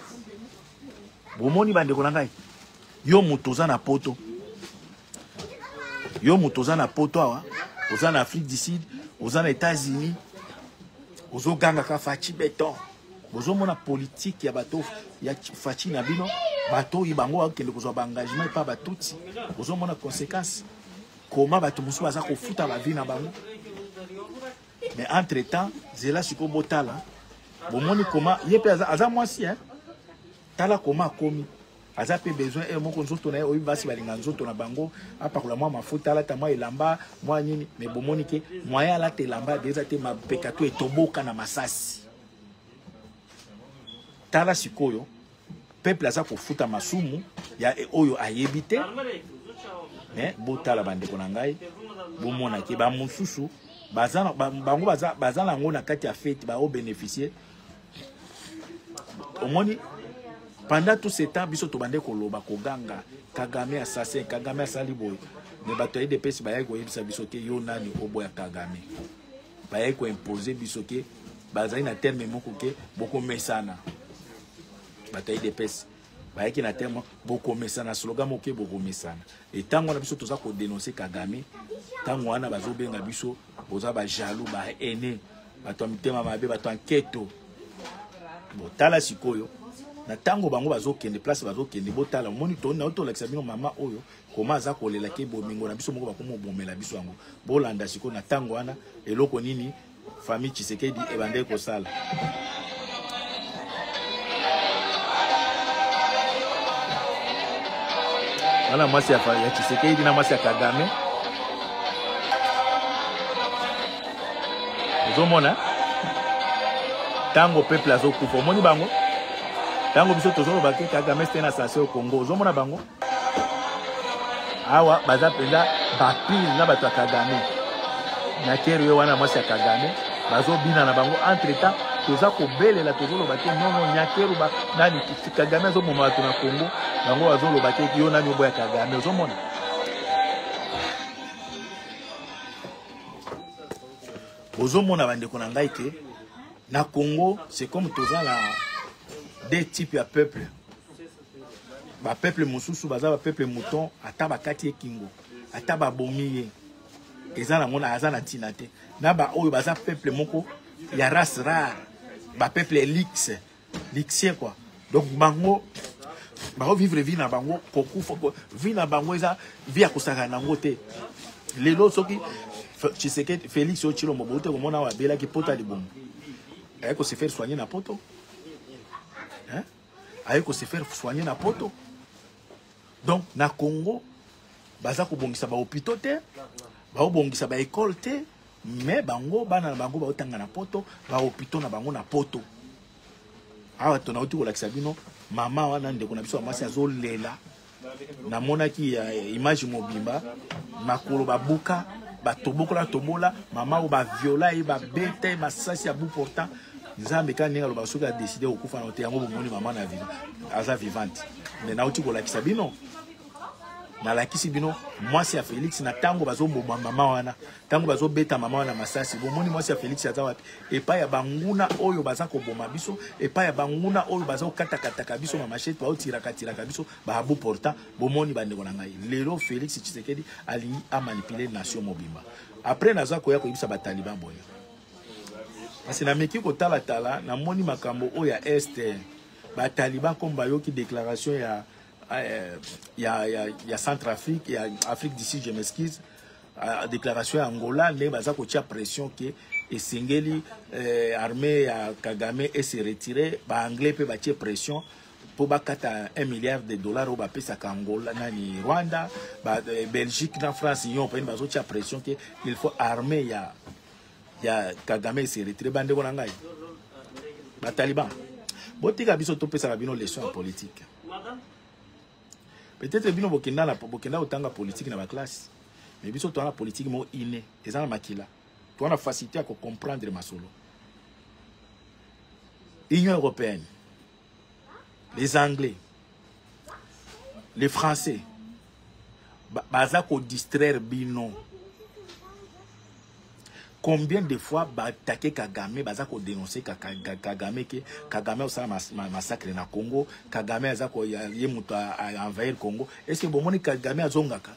Bomoni bandeko na ngai, yo moto oza na poto, yo moto oza na poto awa, oza na Afrique du Sud, oza na États-Unis, ozogangaka Fatshi béton. Bozomona politike ya bato ya Fatshi na bino, bato oyo bango bakende kozwa baengagement epa batutsi. Bozomona conséquence koma bato mosusu baza kofuta bavie na bango. Mais entre temps, zela sikoyo botala, bomoni koma ye mpe aza, aza mwasi hein? Tala koma akomi, aza mpe besoin e moko nzoto na ye. Oyo basi balinga nzoto na bango, apakola mwa mafuta, alata mwa elamba mwa nini. Mais bomoni ke moyen alata elamba eza te, mapeka to etoboka na masasi. Tala sikoyo, peuple aza kofuta masumu ya oyo ayebi te. Mais botala bandeko na ngai, bomona ke bamosusu baza bango baza nango na kati ya fete, baobénéficie. Omoni, pendant tout ce temps biso tobande koloba, koganga Kagame assassin, Kagame asali boye, mais bato ya UDPS bayaki koyebisa biso ke yo nani oboya Kagame. Bayaki koimpose biso ke bazali na terme moko ke bokomesana. Bato ya UDPS bayaki na terme bokomesana, slogan moko ke bokomesana. Etango wana biso toza kodénonce Kagame, ntango wana bazobenga biso boza bajaloux, bahaine, bato ya mitema mabe, bato ya nketo. Botala sikoyo na ntango bango bazokende place bazokende. Botala, omoni, na tolakisa bino mama oyo koma aza kolela ke bomengo na biso moko bakomobomela biso yango. Bolanda sikoyo na ntango wana eloko nini famille Tshisekedi ebandeki kosala. Wana mwasi ya Tshisekedi na mwasi ya Kagame. Ozomona ntango peuple azokufa, omoni bango. Ntango biso tozoloba ke Kagame c'est un assassin au Congo, ozomona bango awa baza mpenza bapile na bato ya Kagame na kere yo wana mwasi ya Kagame bazobina na bango. Entre temps toza kobelela, tozoloba te nono Nyakeru ba nani, Kagame azoboma bato na Congo, bango bazoloba te yo nani oboya Kagame. Ozomona, bozomona bandeko na ngai ke na Congo c'est comme toza na deux types ya peuple. Bapeuple mosusu baza bapeuple mouton, ata bakati ye kingo, ata babomi ye, eza nango na aza na ntina te. Na baoyo baza peuple moko ya race rare, bapeuple luxe luxien quoi. Donc bango bakovivre vie na bango, kokufa vie na bango eza vie ya kosakana nango te. Lelo soki Tshisekedi Félix oyo Tshilombo boute komona awa abelaki pota libumu, aye kose faire soigner na poto, hein? Aye kose faire soigner na poto. Donc na Congo baza kobongisa bahôpitaux te, baobongisa baekole te, mais bango bana na bango baotanga na poto, bahôpitaux na bango na poto. Awa tonauti kolakisa bino mama wana, ndeko na biso ya mwasi azolela. Namonaki ya image mobimba, makolo babuka. Batobokola tobola mama oyo, baviola ye, babeta ye masasi ya bout portant. Nzambe kaka ndenge alobaka, soki adécider kokufa na te, yango bomoni mama na aza vivante. Mais nauti kolakisa bino, nalakisi bino mwasi ya Félix na ntango bazoboma mama wana, ntango bazobeta mama wana masasi. Bomoni mwasi ya Félix aza wapi? Epai ya banguna oyo baza koboma biso, epai ya banguna oyo baza kokatakataka biso na machette, baotirakatiraka biso ba bout portant. Bomoni, bandeko na ngai, lelo Félix Tshisekedi alingi amanipuler nation mobimba. Après naza koya koyebisa bataliban boye, parce nameki kotalatala, namoni makambo oyo ya Est. Bataliban, comme bayoki déclaration ya Centrafrique, ya Afrique du Sud, je m'excuse, déclaration ya Angola, ndenge baza kotia pression ke esengeli armée ya Kagame ese retirer. Baanglais mpe batie pression mpo bakata 1 milliard de dollars oyo bapesaka Angola, nani, Rwanda. Belgique na France yon mpeni bazotia pression ke il faut armée ya Kagame ese retirer. Bandeko na ngai bataliban, botika biso topesaka bino leçon ya politique. Peut-être bino bokenda na bokenda kotanga politique na baclasse, mais biso toza na politique moko inné, eza na makila, toza na facilité ya kocomprendre masolo. Union européenne, les Anglais, les Français baza kodistraire bino. Combien de fois baattaquer Kagame, baza kodénoncer Kagame ke Kagame osala massacre na Congo, Kagame aza ye moto aenvahir Congo? Est ce que bomoni Kagame azongaka?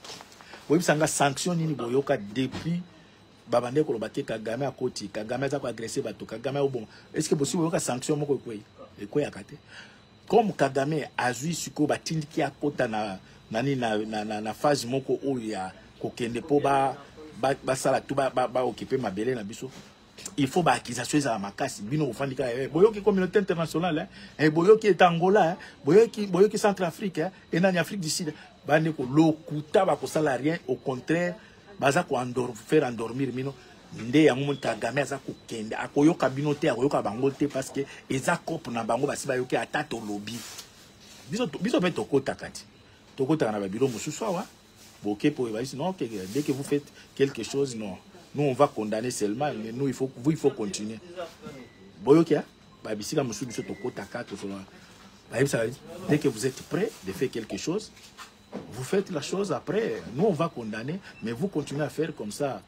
Boyebisanga sanction nini boyoka depuis babande koloba te Kagame akoti, Kagame aza koagresser bato, Kagame obonga? Est ce que bosi boyoka sanction moko ekwei? Ekweyaka te. Comme Kagame azwi sikoyo, batindiki akota na nani, na phase moko oyo ya kokende mpo basala tu baoccuper mabele na biso, il faut baaccusation ezala makasi. Bino kofandi kaka, boyoki communauté internationale, eh, boyoki eta Angola, eh, boyoki Centrafrique, eh, enani, Afrique du Sud. Bandeko, lokuta, bakosala rien. Au contraire, baza kofaire endormir bino. Nde yango moni Kagame aza kokende, akoyoka bino te, akoyoka bango te, parce que eza cope na bango. Basi bayoki ata tolobi biso mpe tokotaka ti tokotaka na babilo mosusu awa. Boke po ebayisi non, que dès que vous faites quelque chose, non, nous on va condamner seulement, mais nous il faut, vous il faut continuer. Boyoki babisika mosusu biso tokotaka, tosolola, bayebisaka: dès que vous êtes prêt de faire quelque chose, vous faites la chose. Après, nous on va condamner, mais vous continuez à faire comme ça.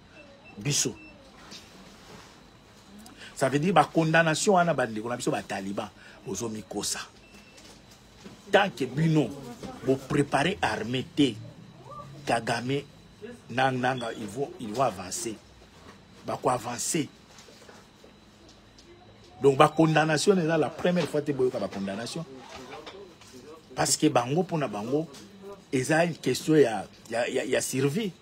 Biso, ça veut dire bacondamnation wana, bandeko na biso bataliban, bozomikosa. Tant que bino bopréparer armée te, Kagame na Nanga ils vont avancer, bakoavancer. Donc bacondamnation eza la première fois te boyoka bacondamnation, parce que bango, mpona bango eza une question ya survie.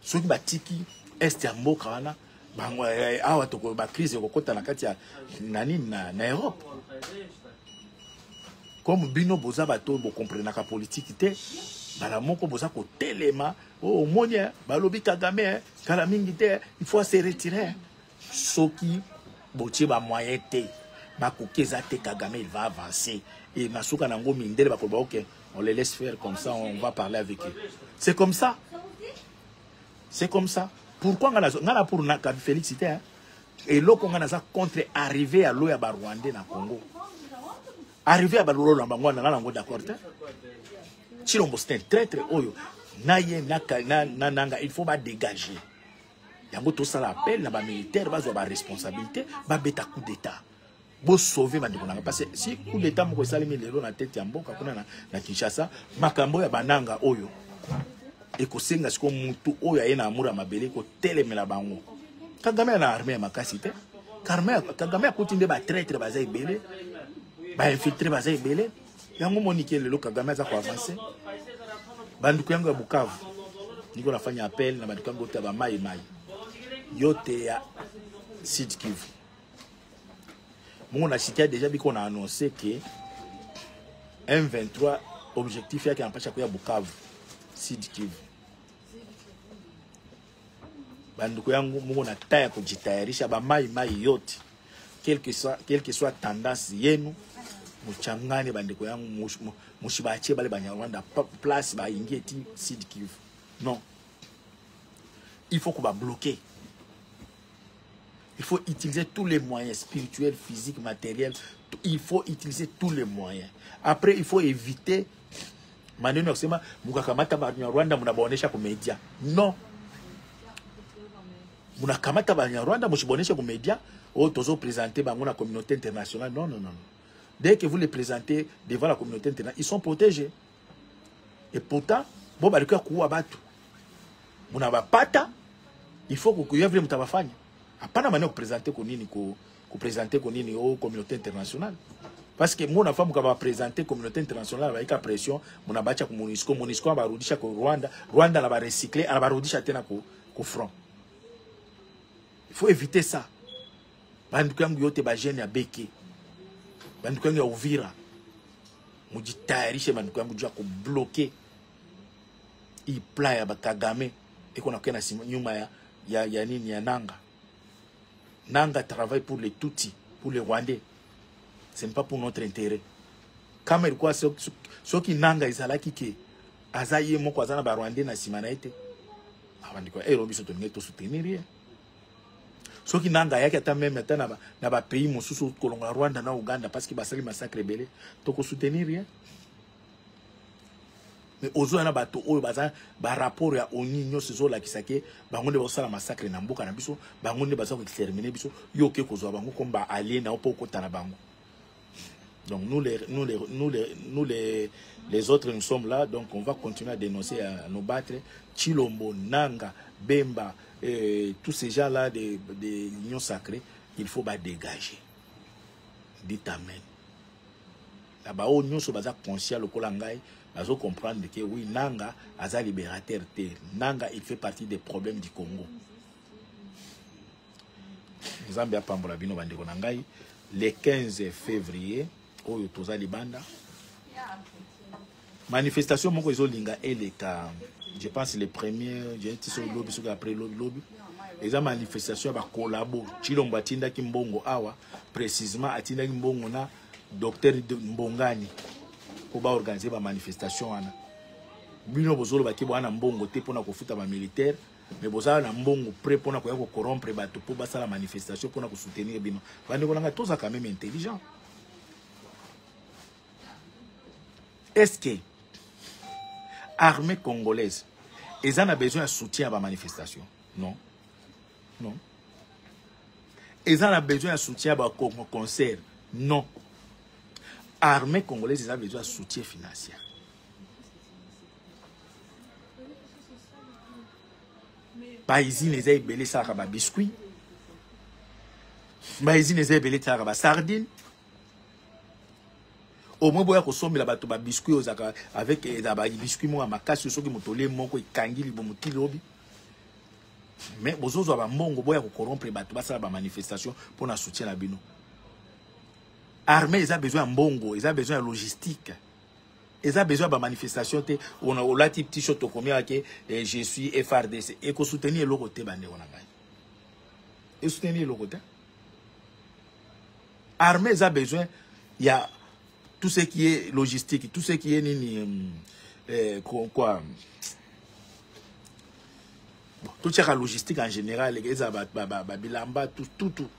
Soki batiki Est ya mboka wana, bango awa toko bacrise ekokɔta na kati ya na nini, na Europe. Comme bino boza bato oyo bokomprenaka politike te, mbala moko boza kotelema: "Oh, omoni, balobi Kagame kala mingi te, il faut se retirer." Soki botie bamoyen te, bakoki eza te, Kagame il va avancer et na suka nango mindele bakoloba: "Ok, on les laisse faire comme ça, on va parler avec eux." C'est comme ça, c'est comme ça. Pourquoi nga na pour na Félix te, hein? Eloko nga naza contre, arrivée ya lo ya barwandais na Congo, arrivée ya balolo na bango wana, nga nango d'accord te. Tshilombo, c'est un traître. Oyo na ye na Nanga, il faut badégager yango. Tosala appel na bamilitaire, bazwa baresponsabilité, babeta coup d'état, bosauve bandeko nanga. Parce que si coup d'état moko esalemi lelo na tete ya mboka kuna na Kinshasa, makambo ya bananga oyo ekosenga sikoyo mutu oyo aye na amour ya mabele kotelemela bango. Kagame na armée ya makasi te. Kagame akuti nde batraître baza ebele, bainfiltré baza ebele. Yango moniki lelo Kagame aza koavancer. Banduku yango ya Bukavu, niko nafanya appel na banduku yango te, bamai mai yote ya Sud Kivu. Mungu nasikia déjà biko na annoncer ke M23 objectif yake anapasha kuya Bukavu, Sud Kivu. Banduku yangu, mungu na taya kujitayarisha, bamai mai yote, quelle que soit tendance yenu, muchangane. Bandeko yangu, mushibachie bale Banyarwanda place baingie ti Sud Kivu, non. Il faut kobabloquer. Il faut utiliser tous les moyens spirituels, physiques, matériels. Il faut utiliser tous les moyens. Après, il faut éviter maneno ya kusema mukakamata Banyarwanda munabaonesha ku media. Non. Munakamata Banyarwanda mushibaonesha ku media, oh tozo présenter bango na communauté internationale. Non, non, non. Dès que vous les présentez devant la communauté internationale, ils sont protégés. Et pourtant, bo balikuwa kuua batu. Munabapata, il faut kukuya vile mtabafanya. Hapana maneno kupresenter ko nini ko kupresenter ko nini au communauté internationale. Parce que muna famu kama présenter communauté internationale baika pression, munabacha ku MONUSCO, MONUSCO abarudisha ku Rwanda, Rwanda na ba recycler, anabarudisha tena ku front. Il faut éviter ça. Banduku yangu yote ba jeune ya Beke, banduku yangu ya Uvira, mujitayarishe banduku yangu juu ya kubloquer hii plan ya Kagame iko na kwenda nyuma ya nini ya Nanga. Nanga travaille pour les Tutsis, pour les Rwandais. Ce n'est pas pour notre intérêt. Kama ilikuwa soki Nanga ezalaki ke aza ye moko aza na ba Rwandais na nsima na ye te. Abandiko ero biso tolingi to soutenir ye. Soki Nanga ayaki ata même ata na ba pays mosusu kolonga Rwanda na Uganda parce que basali massacre ebele, toko soutenir ye. Mais ozo na bato oyo baza ba rapport ya ONU nyonso ezolakisa ke bango nde bazosala massacre na mboka na biso, bango nde baza koexterminer biso, yo oke kozwa bango comme ba allié na yo mpo okota na bango. Donc nous les autres, nous sommes là, donc on va continuer à dénoncer, à nous battre. Tshilombo, Nanga, Bemba, tous ces gens-là de l'Union sacrée, il faut ba dégager. Dites amen. Na ba oyo nyonso baza conscient lokola ngai, bazo comprendre que oui, Nanga aza libérateur te. Nanga, il fait partie des problèmes du Congo. Nzambe apambola bino bandeko na ngai. Le 15 février oyo toza libanda, manifestation moko ezolinga eleka, je pense le premier, je ti soki lobi, soki après lobi lobi, eza manifestation ya bacollabo. Tshilombo atindaki mbongo awa, précisément atindaki mbongo na docteur Mbongani mpo baorganiser bamanifestation wana. Bino bozolobaki boza na mbongo te mpona kofuta bamilitaire, mais bozala na mbongo prêt mpona koya kocorrompre bato mpo basala manifestation mpona kosoutenir bino. Bandeko na ngai, toza quand même intelligent. Est-ce que armée congolaise eza na besoin ya soutien ya bamanifestation? Non, non. Eza na besoin ya soutien ya baconcert? Non. Armée congolaise eza besoin ya soutien financier. Bausine eza ebele esalaka babiscuit, bausine eza ebele esalaka basardine. Au moins boya kosombela bato babiscuit oyo ezalaka avec eza babiscuit moko ya makasi, soki moto olie moko ekangi libumu ti lobi. Mais bozozwa bambongo boya kocorrompre bato basala bamanifestation mpona soutien na bino. Armée eza besoin ya mbongo, eza besoin ya logistique, eza besoin ya bamanifestation te. Olati t-shirt, okomi ake "Je suis FARDC", ekosoutenir eloko te. Bandeko na ngai, esoutenir eloko te. Armée eza besoin ya tout ce qui est logistique, tout ce qui est nini, quoi, bon, totiaka logistique en général, eza babilamba, tout, tout, tout.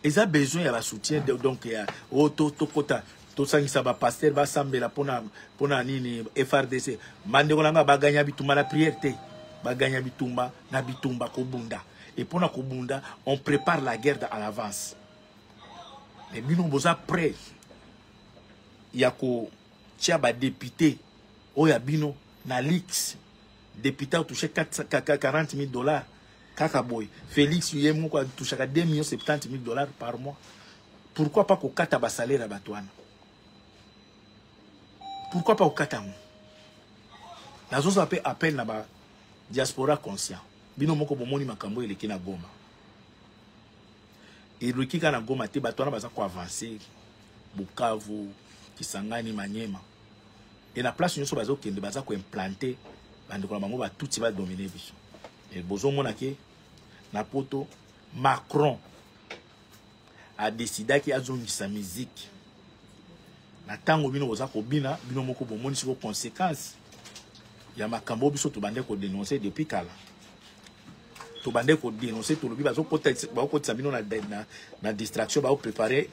Eza besoin ya basoutien. Donc ya oyo tokota, tosangisa bapasteur basambela mpona nini? FARDC. Bandeko na ngai, baganya bitumba na prière te, baganya bitumba na bitumba, kobunda. Et mpona kobunda, on prépare la guerre à l'avance. Mais bino boza prêt ya kotia badéputé oyo ya bino na luxe. Député atouche 40 000 $ kaka boye. Félix ye moko atouchaka 2 millions 70 000 dollars par mois. Pourquoi pas kokata basalaire ya bato wana? Pourquoi pas kokata yango? Nazozwa mpe appel na badiaspora conscient. Bino moko bomoni makambo eleki na Goma. Eleki kaka na Goma te, bato wana baza koavancer Bukavu, Kisangani, Manyema e na place nyonso bazokende, baza koimplanter bandeko na bango batuti badominer biso. E bozomona ke na Poto, Macron adécidaki azongisa miziki na ntango bino boza kobina. Bino moko bomoni siko conséquence ya makambo biso tobande kodénoncer depuis kala. Tobande ko dénoncer, tolobi bazokotisa bino na distraction, baoprépare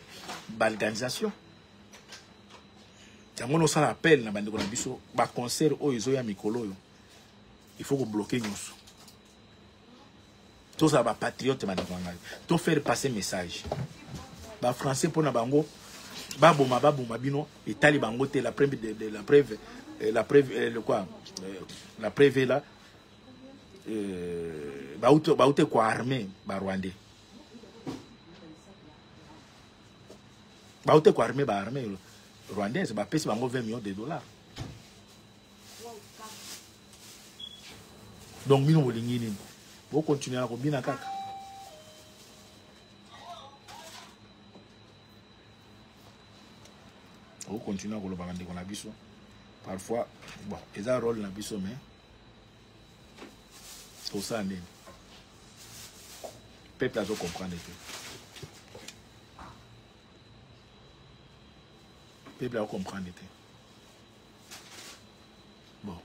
balkanisation. Yango nosala appel na bandeko na biso, baconcert oyo ezoya mikolo oyo, il faut kobloke nyonso. Tozala bapatriote, bandeko na ngai, tofaire passer message. Bafrançais, mpo na bango baboma baboma bino, etali bango te. La preuve de, de, la preuve la preuve le quoi, la preuve là, baute koarme barwandais, baute koarme baarmée rwandaise, bapesi bango 20 millions de dollars. Donc bino bolingi nini? Bokontinue na kobina kaka. Okontinue koloba bandeko na biso. Parfois, bon, eza rôle na biso, mais tosala ndeni? Peuple azocomprendre te, peuple azocomprendre te. Bon,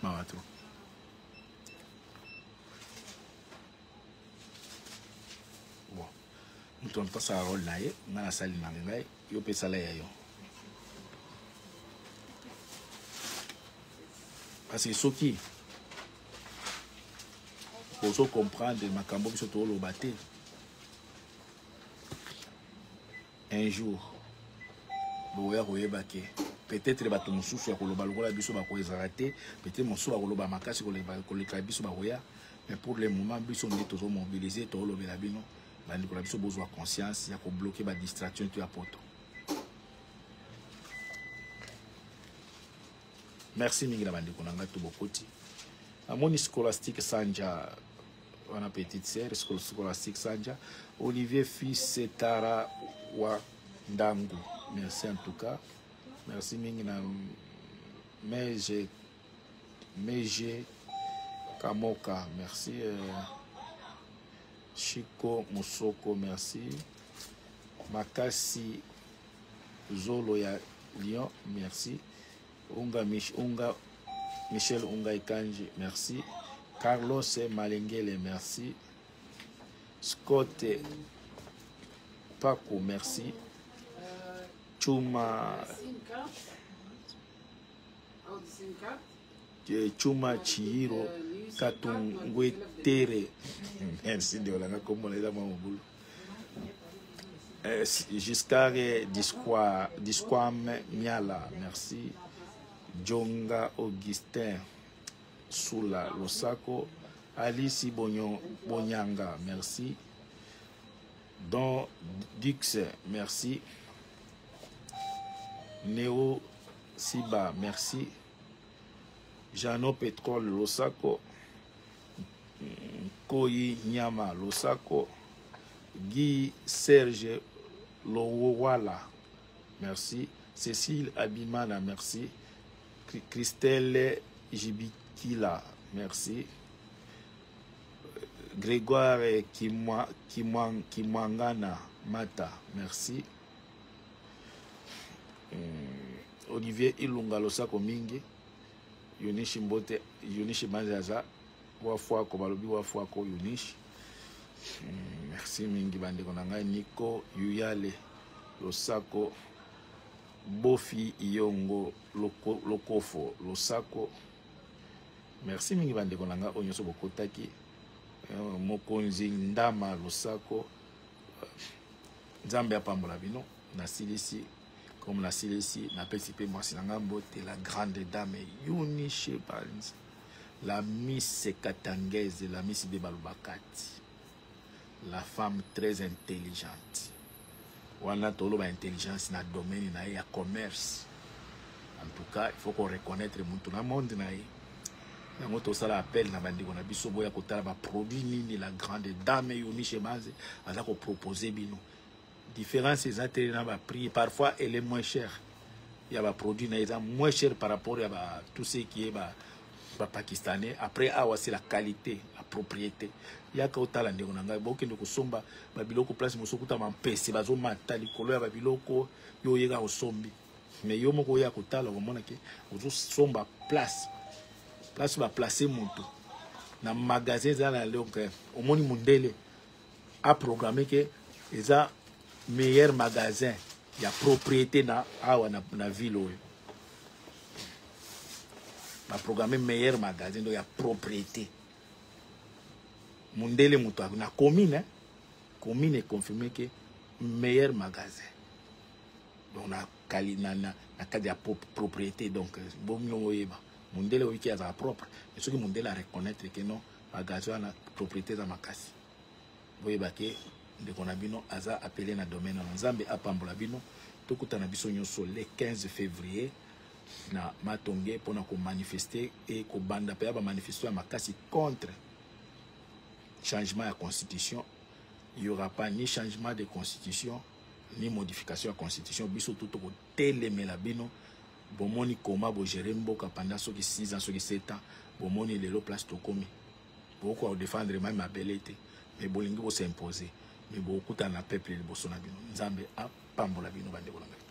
mawa trop. Bon, moto moto asala role na ye. Ngai nasali na ngai, yo mpe sala ya yo, parce que soki bozo comprendre makambo biso toloba te, un jour bokoya koyeba ke peut-être bato mosusu ya koloba lokola biso bakoezala te, peut-être mosusu bakoloba makasi koleka biso bakoya. Mais pour le moment, biso nde tozomobilize, tolobela bino bandeko na biso, bozwa conscience ya kobloke badistraction to ya poto. Merci mingi na bandeko na ngai to bokoti. Namoni Scolastique Sanja wana, petite sœur Scolastique Sanja, Olivier Fils Tara wa Ndangu, merci. En tout cas, merci mingi na Meje Meje Kamoka, merci. Chico Musoko, merci. Makasi Zolo ya Lyon, merci. Unga, Mich, Unga Michel Unga Ikanji, merci. Carlos Malengele, merci. Scott Paco, merci. Chuma Chuma Chihiro Katungwetere, merci. Ndeolanga komona eza mwa mobulu. Giscard Disquam Miala, merci. Jonga Augustin Sula Losako, Alice Bonyo, Bonyanga, merci. Don Dux, merci. Neo Siba, merci. Jano Petrol Losako, Koyi Nyama Losako, Guy Serge Lowala, merci. Cécile Abimana, merci. Christelle Jibikila, merci. Grégoire Kimwangana Mata, merci. Olivier Ilunga Losako mingi. Yunishi Mbote, Yunishi Banzaza, Wafuako, balobi Wafuako Yunishi. Merci mingi bandeko na ngai. Nico Yuyale Losako, Bofi Iyongo Lokofo Losako. Merci mingi bandeko na ngai oyo nyonso bokotaki. Mokonzi Ndama Losako. Nzambe apambola bino. Nasilisi, comme nasilisi, napesi mpe mwasi na ngai mbote, la grande dame Yuni Shebanzi, la miss katangaise, la miss de balobakati, la femme très intelligente. Wana toloba intelligence na domaine na ye ya commerce. En tout cas, il faut qu'on reconnaître mutu na monde na ye. Yango tosala appel na bandeko na biso, boya kotala baproduit nini la grande dame Yuni Shebanze aza kopropose bino. Différence eza te na baprix, parfois elle est moins chère ya baproduit na ye, eza moins cher par rapport ya ba, tout ce qui est ba bapakistanais. Après awa, c'est la qualité, la propriété. Yaka otala, ndeko na ngai. Bokende kosomba babiloko place mosusu, okuta mampese bazomata likolo ya babiloko, yo oyeka kosombi. Mais yo moko oya kotala, okomona ke ozosomba place, place baplace moto na magasin eza na, donc omoni mondele aprogramme ke eza meilleur magasin ya propriété na awa na ville oyo. Baprogramme meilleur magasin, donc ya propriété. Mondele moto na commune, hein? Commune econfirme ke meilleur magasin, donc na kali na cadre ya propriété. Donc bomino oyeba mondele oyiki azala propre, mais soki mondele areconnaître ke non, magasin wana propriété eza makasi, boyeba ke ndeko na bino aza appelé na domaine wana. Nzambe apambola bino. Tokutana biso nyonso le 15 février na Matonge mpona komanifeste e kobanda mpe ya bamanifesto ya makasi contre changement ya constitution. Il y aura pas ni changement de constitution ni modification ya constitution. Biso tu tokotelemela bino. Bomoni koma bogere mboka pendant soki 6 ans, soki 7 ans. Bomoni lelo place tokomi, bokoka kodefendre mai mabele te, mais bolingi kos'impose, mais bokokutana na peuple liboso na bino. Nzambe apambola bino, bandeko na ngai.